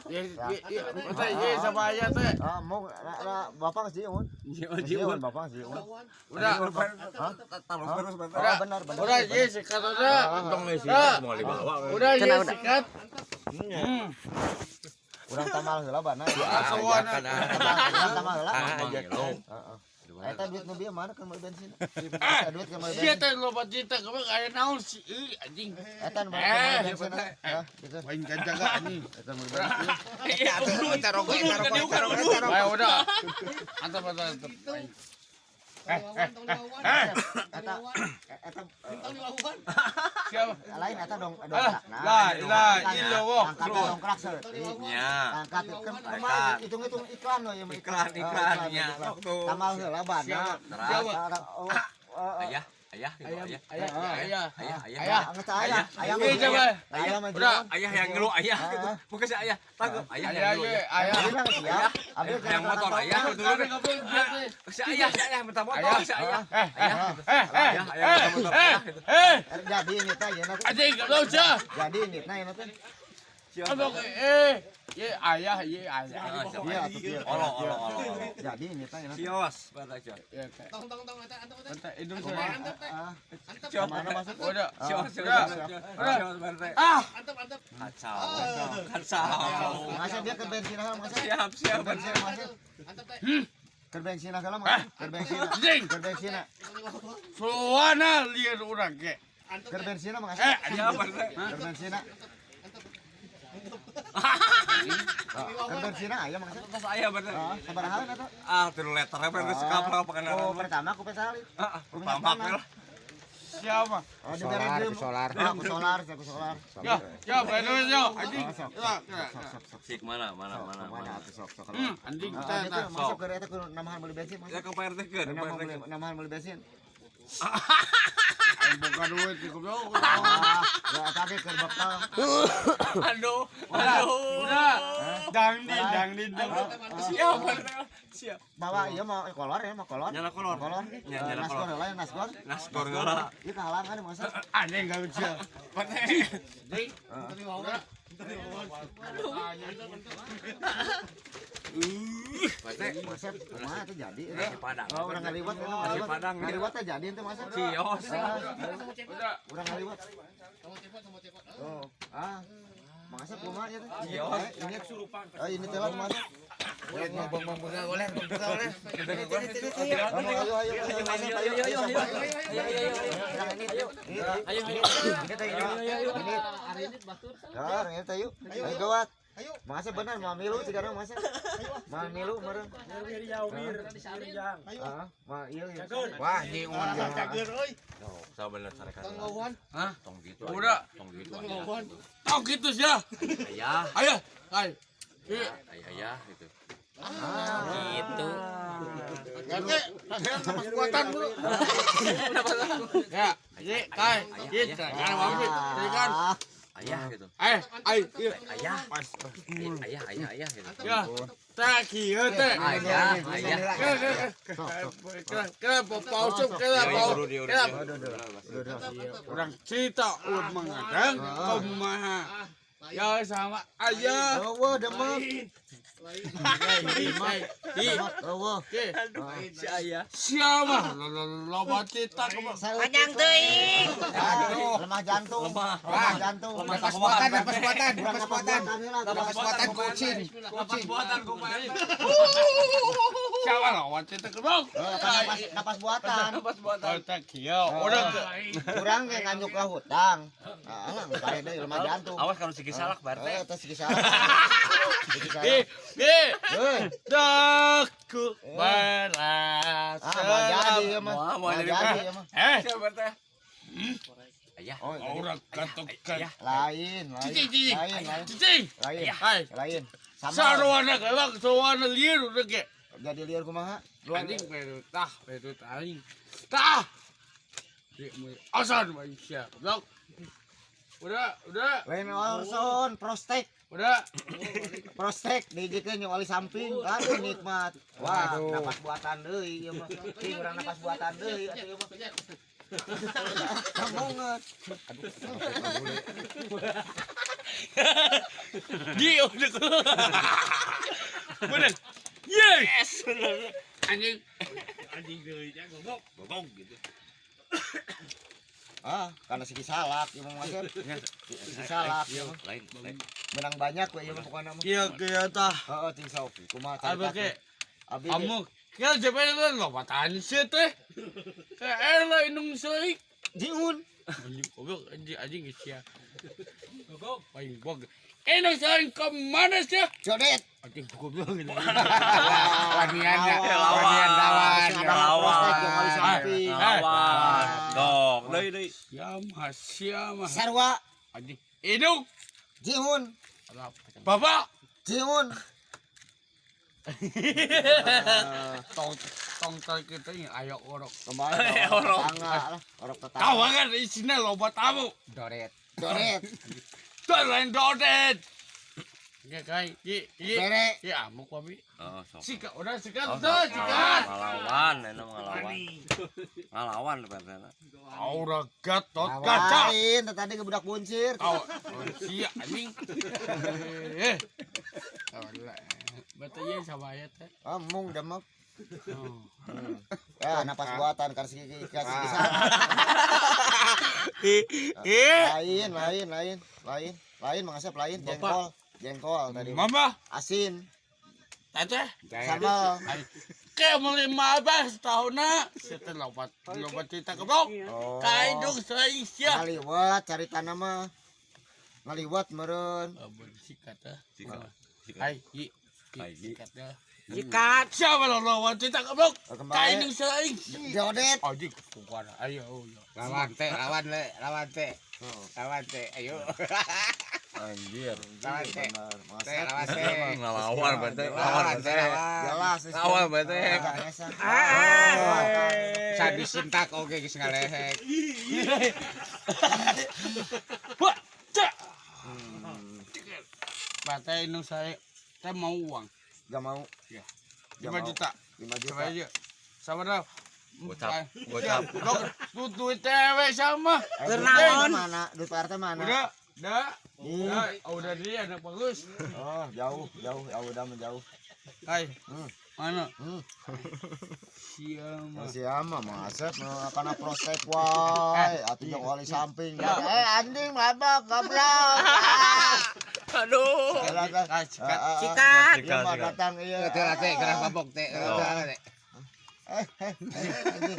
Ye, ye, ye, teh, ye sama ayah teh. Ah, mau bapak sih, Un. Jiun. Jiun, bapak sih, Un. Udah. Hah? Terus terus Pak RT. Oh, benar, benar. Udah, ye sikat udah. Tong isi mau dibawa. Udah, ye Cenah, udah. Sikat. Urang tamal heula bana. Awan. Urang tamal heula. Aja. Heeh. Eta duit nu bieu mana keur meuli bensin? Eta duit keur meuli Sia bensin. Teh loba cita kemana aya naon sih euy anjing. Eta nu Eh, meuli bensin. Hah, gitu. Aing jaga anjing. Eta meuli bensin. Eta rokok, eta rokok, eta rokok, eta rokok. Ayo udah. Antep antep antep. Eh, eh, eh, Eta eta siapa? Lain eta dong dongkrak. Lah, lah, illallah. Angkat dongkrak saeutik. Nya. Angkat kan kemarin hitung-hitung iklan loh ya. Iklan, iklan, nya. Iklan. Tuh. Tamal heula bana. Siapa? Oh, oh, oh. Ayah, ayah gitu, ayah. Ayah, ayah. Ayah, ayah. Ayah. Nggak ayah, ayah Iya, coba. ayah mah. Udah. Ayah yang ngeluh ayah gitu. Bukan si ayah, tanggup ayah Ayah, yang ngeluh. ye, ayah. Bilang siap. Ambil Yang motor ayah gitu. Ada ngobrol dia teh. Si ayah, si ayah minta motor, Ayah. si ayah. Eh, eh, Ayah gitu. eh, eh, Ayah, ayah eh, minta motor, eh, ayah gitu. eh, Jadi ini teh ya nanti. anjing goblok sia. Jadi ini nah ya nanti. Goblok, eh, ye ayah, ye ayah. Ah, siapa? Iya atuh kieu. Olo, olo, olo, olo. Jadi ini teh ya nanti. Kios, Pak kios. Ya, teh. Tong tong tong eta antep eta. Bentar, hidung saya. Antep teh. Ah, Antep. Kios. mana masuk? Udah. Kios, kios, Udah. kios. Udah. Kios, Pak RT. Ah, Antep antep. Kacau. Kacau. Masa dia ke bensin heula masa? Siap, siap. Ke bensin masa? Antep teh. Ke bensin heula masa? Ke bensin. Anjing. Ke bensin. Suana lieur urang ge. Antep Ke teh. bensin masa? Eh, anjing. Siap, Pak RT. Ke bensin. Ke bensin aya masa? Tas ayah, Pak RT. Ah, sabaraha eta? Ah, 3 liter apa itu sekapal pengenalan. Oh, pertama ku pesalin. Ah, pertama lah. Siapa? Oh, dibere Solar, deui. ku solar. Ah, ku solar, ku solar. Ya, ya, bener yo, anjing. Ah, sok, Ya, sok, ya, sok, ya. sok, sok. Sik mana mana Sok, mana mana mana. atuh sok, sok. Anjing Ah, teh itu teh. masuk ke eta kudu namahan beli bensin Ya masuk. ke Pak RT ke, Pak Namahan RT beli ke. namahan beli bensin. Aing boga duit di goblok. Ah, ya eta ge keur bekal. Aduh, aduh. Udah. Dangdin, dangdin, dang. Siap, Pak RT. Siap. Bawa ieu mah kolor ya, mah kolor. Nyala kolor. Kolor. Ya, nyala Nasgor kolor. heula ya, nasgor. Nasgor heula. Ieu kahalangan masa. Anjing gak lucu. Pak RT. Anjing. Udah. Pak RT. Masa kumaha teh jadi. Nasi Padang. Oh, urang ngaliwat, urang Nasi ngaliwat. Padang. Ngaliwat teh jadi ente masa. Cios. Ah, Udah. urang ngaliwat. Sama cepot sama cepot. Oh, ah. Masa kumaha ieu teh? Cios. Eh, ini oh, ini teh lah masa. Boleh bang bang bang buka boleh bang buka boleh. Ayo ayo ayo ayo ayo ayo ayo ayo ayo ayo ini ini teh ini ini ya ini teh yuk ayo gawat. Ayo. Masa bener mau milu sekarang masa mau milu meren. Ayo. Ah, ma iya iya. Wah, jiun. Cager euy. Sama bener sarekan. Tong ngawuhan. Hah? Tong gitu. Udah. Tong gitu. Tong Ayah. ngawuhan. Oh gitu sih ya. Ayah, Ayo, ayo. Iya. ayah, ayah gitu. Ah, Gitu. Nanti, napas buatan dulu. Ya, iya, kai, iya, kan mampir, kan. Ah, Ayah gitu. Eh, ayo, iya. Ayah. Ayah, ayah, ayah gitu. Ya, teh kieu teh. Ayah, ayah. Kira, kira, pau sup, kira pau, kira. Udah udah udah udah. Urang cerita urang mengadang, kumaha. Ya sama aja. Oh, demek. Lain, Demek, oh. Si ayah. siapa? Loba cerita kumaha. Panjang teuing. Lemah jantung. Lemah. Lemah jantung. Lemah. Napas buatan, napas buatan, Kurang napas buatan. heula, Napas buatan kucing. Napas buatan ku Pak RT. Siapa lawan cerita kumaha? Eh, kan napas, napas buatan. Napas buatan. Oh, teh kieu, urang Kurang ge nganyuk lah hutang. Ah, lah bae deui lemah jantung. Awas kalau segi salak Pak RT. Eh, teh segi salah. Segi salah. Eh, eh, Heuh. daku merasa. Ah, mau jadi ya mah. Mau, mau Mau jadi. jadi ya mah. Eh, Siap Pak RT. Ayah. Oh, jadi orang katokan. Ayah. lain, lain. Cicing, cicing. Lain, lain. Cicing. Lain. Hai, Lain. Sama. sarwana emang sarwana lieur udah ge. Jadi liar kumaha? Anjing peru tah, peru aing. Tah. Di asan Malaysia. Goblok. Udah, udah, Lain Orson, prostek. Udah. Prostek digigikeun jeung oli samping. Aduh nikmat. Wah, napas buatan deui ieu mah. Ih, urang napas buatan deui atuh ieu mah. Kamonget. Gio. Bener. Yes. Anjing. Anjing deui nya goblok. Bogong gitu. Ah, karena segi salak ieu mah Asep. Segi salak. Lain, lain. Menang banyak we ieu mah pokona mah. Iya kieu tah. Heeh, ting sok. Kumaha Abi carita ge Abi amuk. Kieu JP loba tani sieun teh. Kae lah indung seuik. Jiun. Anjing goblok anjing anjing geus sia. Goblok paling bog. Indung seuik ke mana sih? Jodet. Anjing goblok. Wanian ya. Wanian lawan. Lawan. Lawan. Dok, deui deui. Siapa siapa? Sarwa. Anjing. Indung. Jiun. Bapak. Jiun. Tong tong tarik kita ini ayo orok. Kembali orok tetangga lah, orok tetangga. Tahu kan isinya loba tamu. Doret. Doret. Lain dodet. Oke, kai, i, i, Bere. i, amuk wabi. Oh, sok. Sikat, udah sikat, Oh, tuh, sikat. Ngalawan, enak ngalawan. Ngalawan Pak RT. Aura gatot kaca. Lain tadi ke budak buncir. Aw, sia anjing. Eh. Bata ieu sabaya teh. Ah, mung demek. Oh. Ya, napas buatan kan segi kasih salak. Eh, Lain, lain, lain, lain, lain Mang Asep lain jengkol, jengkol tadi. Mama, Asin, teteh. sambal. Kayak mulai mabah setahunna, setelah lobat, lobat cerita keblok. Oh. Kaidung saing sia. Ngaliwat cari tanah mah. Ngaliwat meureun. Abon sikat ah. Sikat. Hai, i. Hai, i. Sikat dah. Sikat. Siapa lo lawan cerita keblok? Kembali. Kaidung saing. Jodet. Anjing kukuara. Ayo, ayo. Lawan teh, lawan le, lawan teh. Lawan teh, ayo. Anjir. Lawan teh. Bener, Mang Teh, Asep. lawan teh. Ngelawan Pak RT. Lawan Lawan Pak teh, RT. lawan. Jelas. Lawan Pak RT. Ah. Sabi sintak oge geus ngalehek. Wah, cek. Batai nu saya, saya mau uang. Gak mau. Ya. Gak 5 mau. juta. 5 juta. Coba aja. Sama dah. Gocap, gocap. Lu duit cewek sama. Eh, duit Naon? PRT mana? Duit Pak RT mana? Udah, udah. Udah, udah dia anak bagus. Oh, jauh, jauh, ya udah menjauh. Hai. Hmm. Mana? Hmm. Siapa? Siapa Mang Asep karena prospek wae atuh jeung oli samping. Eh anjing mabok goblok. Aduh. Ah, sikat. Sikat. Iya mah datang iya. Teh lah teh, gerah mabok teh. Teh. Eh eh anjing.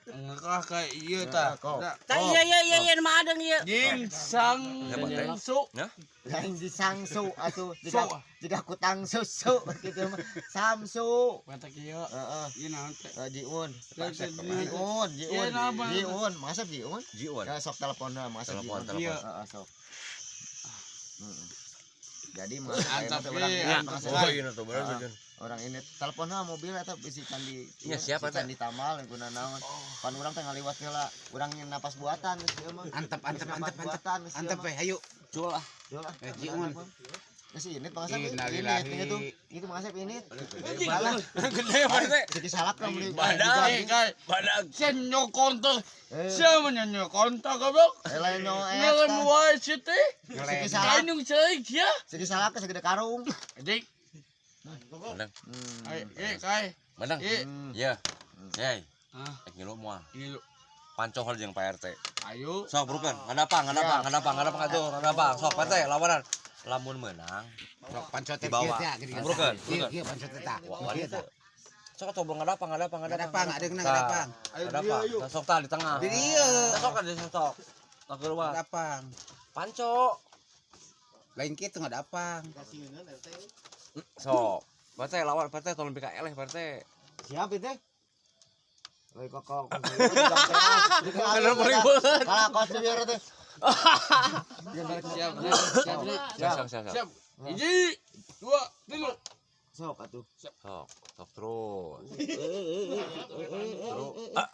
Ngekah kayak iya ta. Kok. Tah iya iya iya iya mah adeng ieu. Gingsang su. Lain di sangsu atuh jika jika kutang susu gitu mah. Samsu. Batak ieu. Heeh. Ieu naon teh? Jiun. Jiun, Jiun. Jiun, Mang Asep Jiun. Jiwan. Ya sok telepon lah Mang Asep Telepon, Jiun. telepon. Heeh, sok. Jadi Mang Asep Antap orang ge, ini, antap Mang Asep. Oh, iya tuh bener Ah. tuh. Orang ini telepon lah mobil atau bisi candi Ya, siapa si candi tamal yang guna naon. Pan urang teh ngaliwat heula, urang napas buatan geus ieu mah. Antep, Geus antep, napas antep, antep. buatan geus ieu Antep mah. we, ayo. Jul ah, jul ah. Eh, Jiun. Geus ini Mang Asep ini Innalillahi. itu. Itu Mang Asep ini. Balah. Gede Pak RT. Jadi salak lah beli. Badak, kai. Badak. Senyo kontak. Eh, Siapa nyanyi kontak goblok? eh, lain no Ngelem wae sih teh. Segi salak, Kainung seuik sia. segi salak segede karung. Anjing. Menang. Hmm. Ai, eh, kai. Menang. Eh. Iya. Yey. Ah. Ek ngilu moal. Ngilu. Pancohol jeung Pak RT. Ayo. Sok burukeun, ngadapang, ngadapang, ngadapang, ngadapang atuh, ngadapang. Sok Pak RT lawanan. Lamun menang, Sok pancot teh Dibawa. kieu teh, gini. Burukeun, Kieu burukeun. kieu pancot teh tah. Wah, Kieu tah. Sok atuh belum ngadapang, ngadapang, ngadapang. Ngadapang, adeungna ngadapang. Ngadapang. Tah, Sok tah di tengah. Di dieu. Tah, Sok ada sok. Tah keluar. Ngadapang. Panco. Lain kitu ngadapang. Sok. Pak RT lawan Pak RT tolong bika eleh Pak RT. Siap itu? Lagi kokok. Bener ribet. Kalah kos biar teh. Siap, siap, Siap, siap, siap. siap. Hiji, dua, tilu. Sok atuh. Sok, sok terus. Terus. Ah.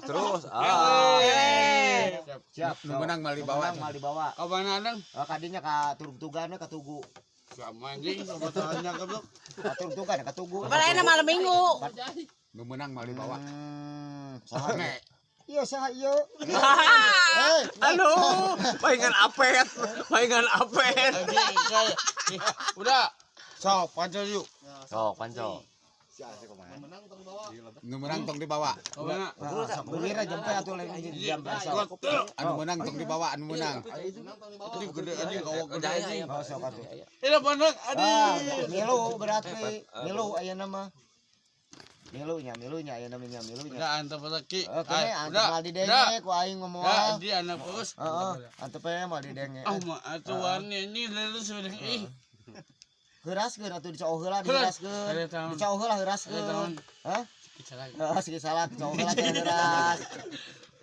Terus. Ah. Siap. Siap. Nu menang mal dibawa. Menang mal dibawa. Ka mana adeng? Oh, kadinya ka turugtugan ka tugu. Sama anjing, kebetulannya goblok. Ka turugtugan ka tugu. Padahal malam minggu. Nu menang mal dibawa. Saha Nek. Iya saha ieu? Aduh, palingan apet, palingan apet. Udah. Sok panco yuk. Sok panco. Nu menang tong dibawa. Beulira jempe atuh lain jam sok. Anu menang tong dibawa, anu menang. Ini gede anjing kawak gede anjing. Sok atuh. Ini menang aduh. Milu berarti, milu ayeuna mah. Milunya, milunya ayeuna mah milunya. Udah antep lagi. Oke, antep mal didenge ku aing ngomong. Ya, di anak terus. Heeh, antep we mal didenge. Ah, mah atuh wani ini lulus udah ih. Heuraskeun atuh dicooh heula diheuraskeun. Dicooh heula heuraskeun. Hah? Heeh, siki salak dicooh heula cenah heuras.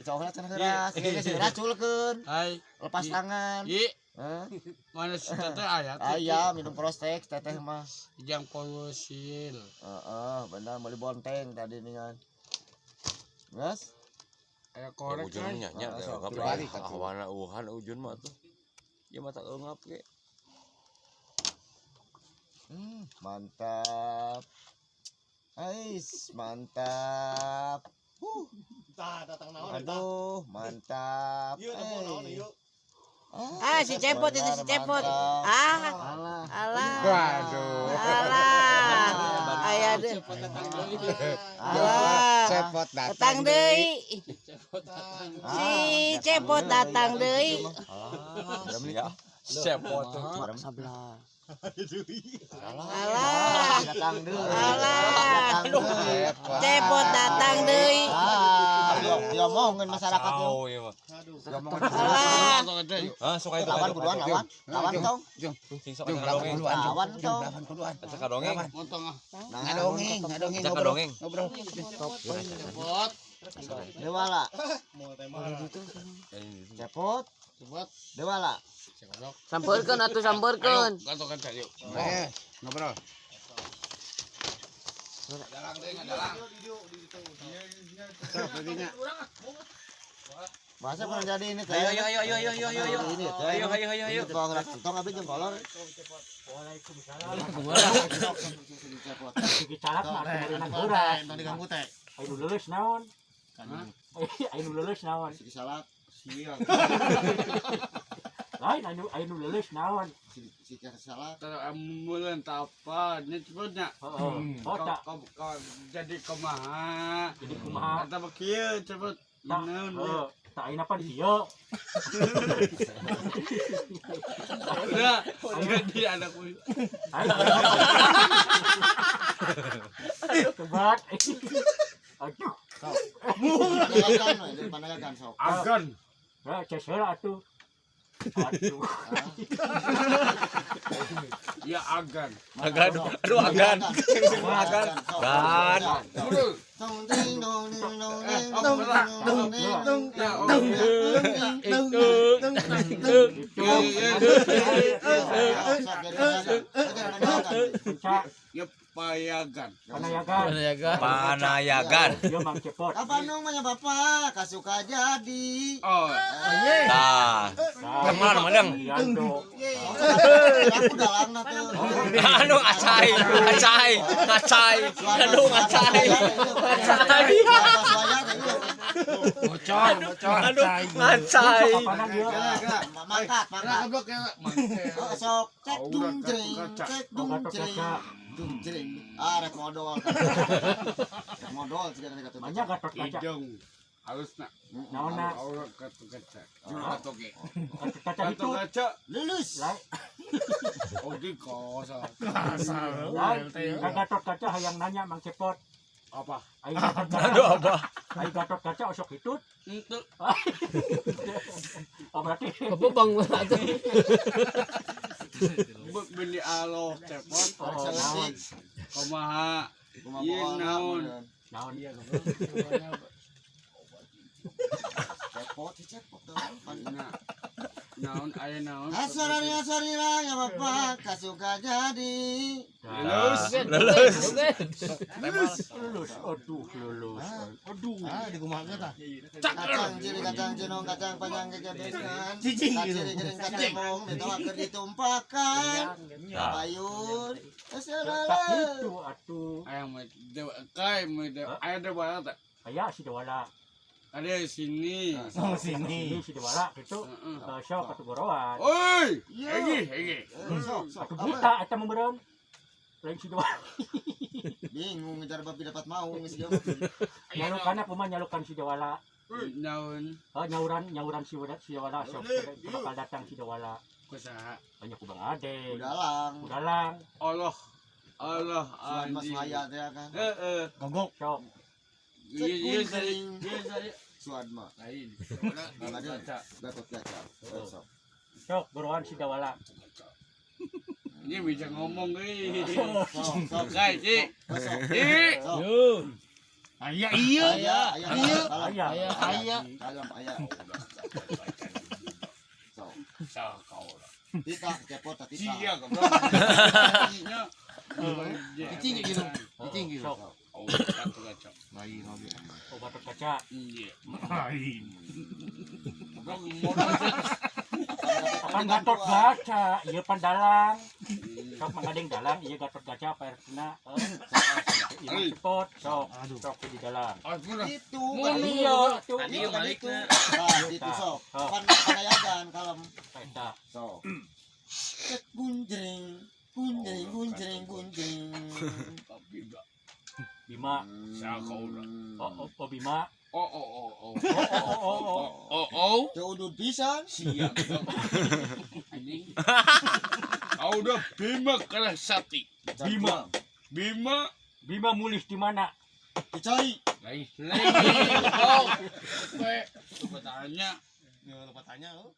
Dicooh heula cenah heuras. Ieu geus heuras culkeun. Hai. Lepas tangan. Ieu. Hah? Mana si teteh aya teh? Aya minum Prostek teteh mah. Jang polusil. Heeh, bener meuli bonteng tadi ningan. Geus? Aya korek. Ujung nya nya Dibalik atuh. awana uhan ujun mah tuh. Ya mata eungap ge. Mantap. Ais, mantap. Tah datang naon eta? Aduh, mantap. Ieu nemu naon Eh. ieu? Ah, si Cepot itu si Cepot. Mantap. Ah, Alah. alah. Waduh. Alah. Aya deh. Alah. Cepot datang Datang deui. Si Cepot datang deui. Alah, sia. Cepot. Sebelah. Alah. Alah. Datang deui. Alah. Datang deui. Cepot datang deui. Ah, diomongin masyarakat yo. Oh, iya mah. Diomongin. Alah. Hah, sok itu. Lawan kuduan lawan. Lawan tong. Sing sok aya kadongeng. Lawan tong. Lawan kuduan. Aca kadongeng. Motong ah. Ngadongeng, ngadongeng Aca ngobrol. kadongeng. Ngobrol. Cepot. Dewala. Mau tema. Cepot. Cepot. Dewala. Cepot. Sampeurkeun atuh sampeurkeun. Ayo, gatok kaca yuk. Eh, ngobrol. Dalang deui ngadalang. Sok jadinya. Masa pernah jadi ini teh. Ayo ayo ayo ayo ayo ayo ayo. Ini teh. Ayo ayo ayo ayo. Tong kantong abis jeung kolor. Sigi calak mah atuh meureunan heuras. Tong diganggu teh. Aya nu leuleus naon? Aya nu leuleus naon? Sigi salak. Siang. Lain anu aya nu leuleus naon? Sigi salak. Amulan tapa nya cepotnya. Heeh. Oh tak Kau jadi kumaha? jadi kumaha? Kata kieu cepot. Tak Naon heuh, tak ayeuna pan kieu. Udah, jadi anak Ayo. Tebat. Aduh, Panayagan we, dari panayagan sok. agan. ya ces heula atuh. Aduh. Ya agan. Agan. Aduh agan. Agan. Dan. Dong ding dong ding dong ding dong dong ding dong Ya, dong ding dong dong Itu. Puncak Ya payagan. panayagan. Panayagan. Ieu Mang Cepot. Kapan dong mah bapak kasuka jadi. Oh, Tah. Nah, Kemana madang? Rianto. Aku dalangna tuh. Anu acai, acai, acai. Aduh acai. Acai. bocor, bocor. Aduh ngacai. Kapanan ieu? Mangkat, mangkat. Goblok ya. Mangke. Sok cek dung jring, cek Oh, dung Gatot jring. Kaca. Dung jring. Ah, rek modal. Rek modal tidak ada kata. Banyak Gatot Kaca. Hidung. Halusna. Naonna? Aurat gatot kaca. Gatot ge. Gatot Kaca itu. Gatot kaca. Lulus. Lain, Oke, kosong. lain. Ka Gatot Kaca hayang nanya Mang Cepot. Apa? Ayo Gatot Kaca. Aduh apa? Ayo Gatot Kaca osok hitut. Itu Oh berarti Bebang atuh. beli aloh cepot. oh, naon? Kumaha? Ieu naon? Naon? Cepot, cepot. Nah, naon aya naon? Asarani asarira ya bapak kasuka jadi. Lulus. Lulus. Lulus. Aduh, lulus. Aduh. Ah, dikumaha tah? Kacang ciri kacang cinong kacang panjang kegebekan. Kaciri kering kacang mitoa keur ditumpakan. Bayur. Tak Asalala. gitu atuh. Aya mah dewa kai mah dewa aya dewa teh. Aya si Dewala. Ada sini. Oh, sini si Dewala gitu. Heeh. Sok atuh goroan. Oi, Iya. Egi, Egi. Sok, sok. Atuh buta eta mah meureun. Lain si Dewala. Bingung ngejar babi dapat mau geus dia. Nyalukanna kumaha nyalukan si Dewala? Naon Oh, nyauran nyauran si Dewala, si Dewala sok bakal datang si Dewala. kusaha? Banyak ku Bang Ade. Udalang. Udalang. Allah. Allah Suan mas anjing. haya teh kan. Heeh. Gogok. Sok. Iya, iya, saya. Iya, saya. Suan mah. Lain. Bang Ade Gatot Kaca. Sok. Sok goroan si Dewala. Ini bisa ngomong euy. Sok, sok. Kai, Ci. Sok. Ci. Sok. Aya iya. Aya, aya, Aya. aya, kalem, aya. Sok. Sakau lah. Tita, cepot, tita. Sia goblok. Ditinggi gitu. Ditinggi. Sok. Oh, satu kaca. Lain oge. Oh, Gatot Kaca. Iya. Lain. Goblok modal. Apan Gatot Kaca, ieu pan dalang. Sok mangadeng dalang, ieu Gatot Kaca Pak RT-na. Ieu cepot, sok. Sok di dalang. Aduh. Itu, Iya, tuh. itu kan itu. Nah, itu sok. Pan panayagan kalem. Eta. Sok. Cek gunjring, gunjring, gunjring, gunjring. Bima. Sakau lah. Oh, oh, oh Bima. Oh, oh, oh, oh. Oh, oh, oh, oh. Oh, oh. Teu udud pisan. Siap. Anjing. Kau udah Bima Kerasati. Bima. Bima Bima mulih di mana? Dicari. lain lain. Oh. Lupa tanya. Lupa tanya. Oh,